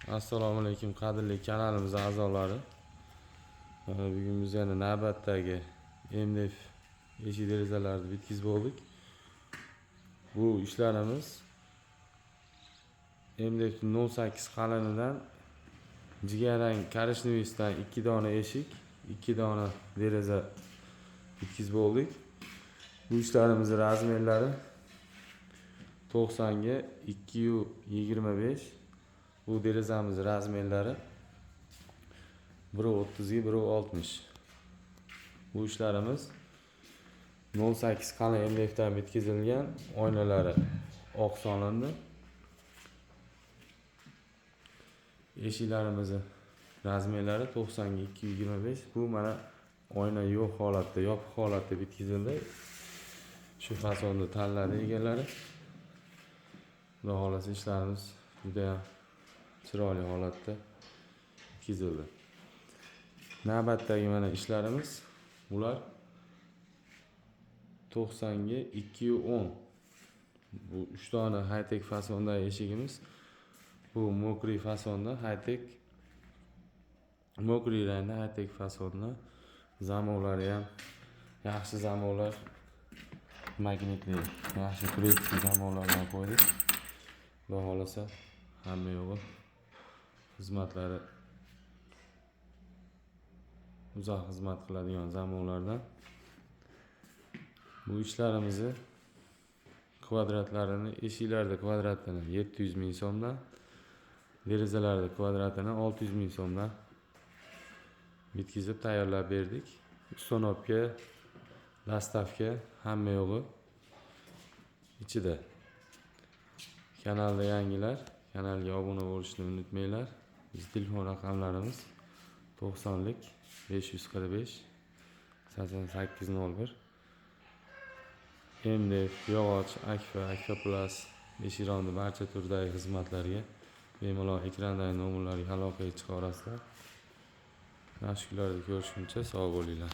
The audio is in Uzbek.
Assalomu alaykum, qadrli kanalimiz a'zolari. Mana bugun biz yana navbatdagi MDF eshik derazalarni bitkizib oldik. Bu ishlarimiz MDF 0.8 qalinidan jigarrang коричневый sidan 2 dona eshik, 2 dona deraza bitkizib oldik. Bu ishlarimizni размер lari 90 ga 2.25. Bu derazamiz размер lari 1.30 ga 1.60. Bu ishlarimiz 0.8 qalin MDFdan bitkazilgan, oynalari oq solindi. Eshiklarimizni размер lari 90 ga 2.25. Bu mana oyna yo'q holatda, yopiq holatda bitkazildi. Shu fasonni tanladi egalari. Xudo xohlasa, ishlarimiz juda chiroyli holatda bitkazildi. Navbatdagi mana ishlarimiz, bular 90 ga 2.10. Bu 3 dona high-tech fasondagi eshigimiz. Bu мокрый fasonda, high-tech мокрый rangda, high-tech fasonda. Замок lari ham yaxshi замок lar, magnitli, yaxshi турецкий замок lardan qo'ydik. Xudo xohlasa, hamma yo'g'i xizmatlari uzoq xizmat qiladigan замок lardan. Bu ishlarimizni kvadratlarini, eshiklarda kvadratini 700 ming so'mdan, derazalarda kvadratini 600 ming so'mdan bitkazib tayyorlab berdik. Установка, доставка, hamma yo'g'i ichida. Kanalda yangilar kanalga obuna bo'lishni unutmanglar. Biz telefon raqamlarimiz 90lik 545 88 01. MDF, yog'och, akfa, akfa plus, eshik barcha turdagi xizmatlarga bemalol ekrandagi nomerlarga aloqaga chiqa olasizlar. Yaxshi kunlarda ko'rishguncha sog' bo'linglar.